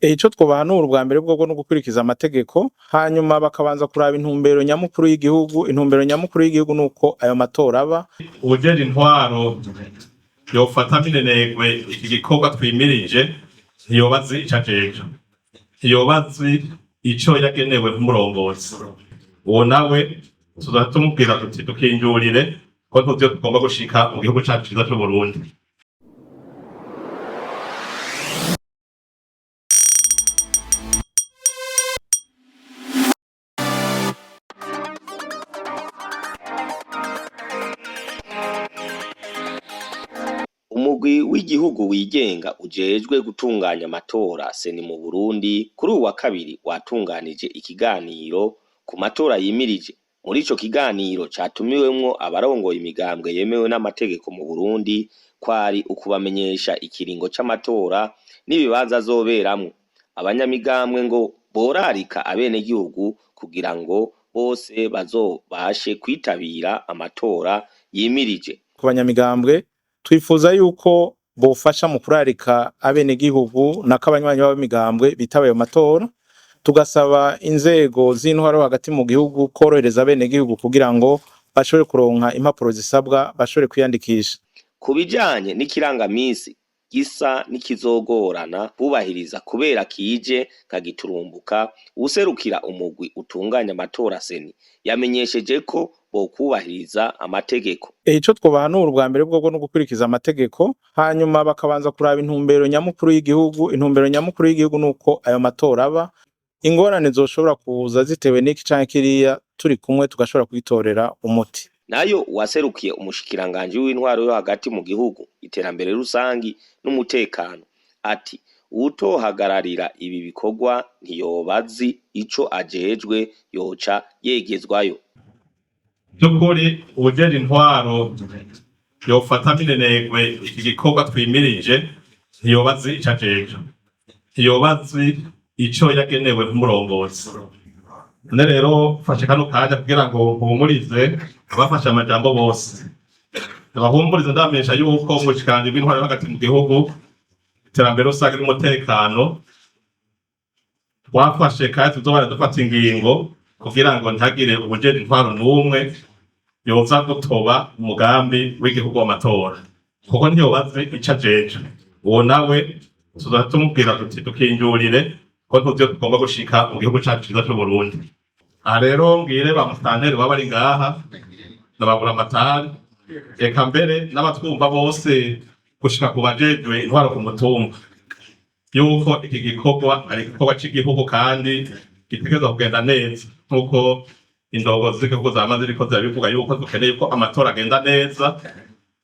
Ico twobahanura ubwa mbere bwobwo no gukurikiza amategeko, hanyuma bakabanza kuraba intumbero nyamukuru y'igihugu. Intumbero nyamukuru y'igihugu nuko ayo matora aba. Uwujejwe intwaro yofata minenegwe iki gikorwa twimirije, ntiyoba azi ico ajejwe, ntiyoba azi ico yagenewe nk'umurongozi. Uwo nawe tuza tumubwira tuti dukinjurire, ko tuzi iyo tugomba gushika mu gihugu cacu ciza c'Uburundi. Umugwi w'igihugu wigenga ujejwe gutunganya amatora seni mu Burundi, kuri uwu wa kabiri watunganije ikiganiro ku matora yimirije. Muri ico kiganiro catumiwemwo abarongoye imigambwe yemewe n'amategeko mu Burundi, kwari ukubamenyesha ikiringo c'amatora n'ibibanza azoberamwo. Abanyamigambwe ngo borarika abenegihugu kugira ngo bose bazobashe kwitabira amatora yimirije. Ku banyamigambwe twifuza yuko bofasha mu kurarika abenegihugu nako abanywanyi b'abamigambwe bitaba ayo matora, tugasaba inzego z'intwaro hagati mu gihugu korohereza abenegihugu kugira ngo bashobore kuronka impapuro zisabwa, bashobore kwiyandikisha. Ku bijanye n'ikirangamisi gisa n'ikizogorana kubahiriza kubera kije nka giturumbuka, uwuserukira umugwi utunganya amatora seni yamenyesheje ko bokwubahiriza amategeko. Ico twobahanura ubwa mbere bwobwo no gukurikiza amategeko, hanyuma bakabanza kuraba intumbero nyamukuru y'igihugu. Intumbero nyamukuru y'igihugu nuko ayo matora aba. Ingorane zoshobora kuza zitewe n'iki canke kiriya, turi kumwe tugashobora kugitorera umuti. Nayo uwaserukiye umushikiranganji w'intwaro yo hagati mu gihugu, iterambere rusangi n'umutekano, ati uwutohagararira ibi bikorwa ntiyoba azi ico ajejwe, yoca yegezwayo. By'ukuri uwujejwe intwaro yofata minenegwe iki gikorwa twimirije, ntiyoba azi ico ajejwe, ntiyoba azi ico yagenewe nk'umurongozi. None rero mfashe kano kanya kugira ngo mpumurize abafashe amajambo bose, ndabahumurize ndamenyesha yuko mu bushikiranganji bw'intwaro yo hagati mu gihugu, iterambere rusange n'umutekano, twafashe kandi tuzobana dufata ingingo kugira ngo ntihagire uwujejwe intwaro n'umwe yoza gutoba umugambi w'igihugu w'amatora, kuko ntiyoba azi ico ajejwe. Uwo nawe tuza tumubwira tuti dukinjurire, ko tuzi iyo tugomba gushika mu gihugu cacu ciza c'Uburundi. Aha rero mbwire ba musitanteri baba bari ngaha na ba buramatari, eka mbere n'abatwumva bose gushika ku bajejwe intwaro ku mutumba, yuko iki gikorwa ari igikorwa c'igihugu kandi gitegerezwa kugenda neza, nk'uko indongozi z'igihugu zama ziriko zirabivuga yuko dukeneye ko amatora agenda neza,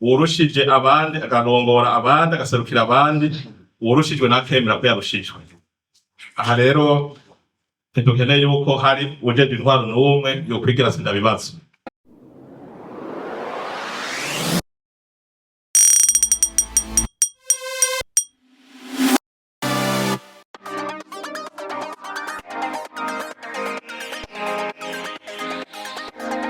uwurushije abandi akarongora abandi, agaserukira abandi, uwurushijwe nakemera ko yarushijwe. Aha rero ntidukeneye yuko hari uwujejwe intwaro n'umwe yokwigira sindabibazo.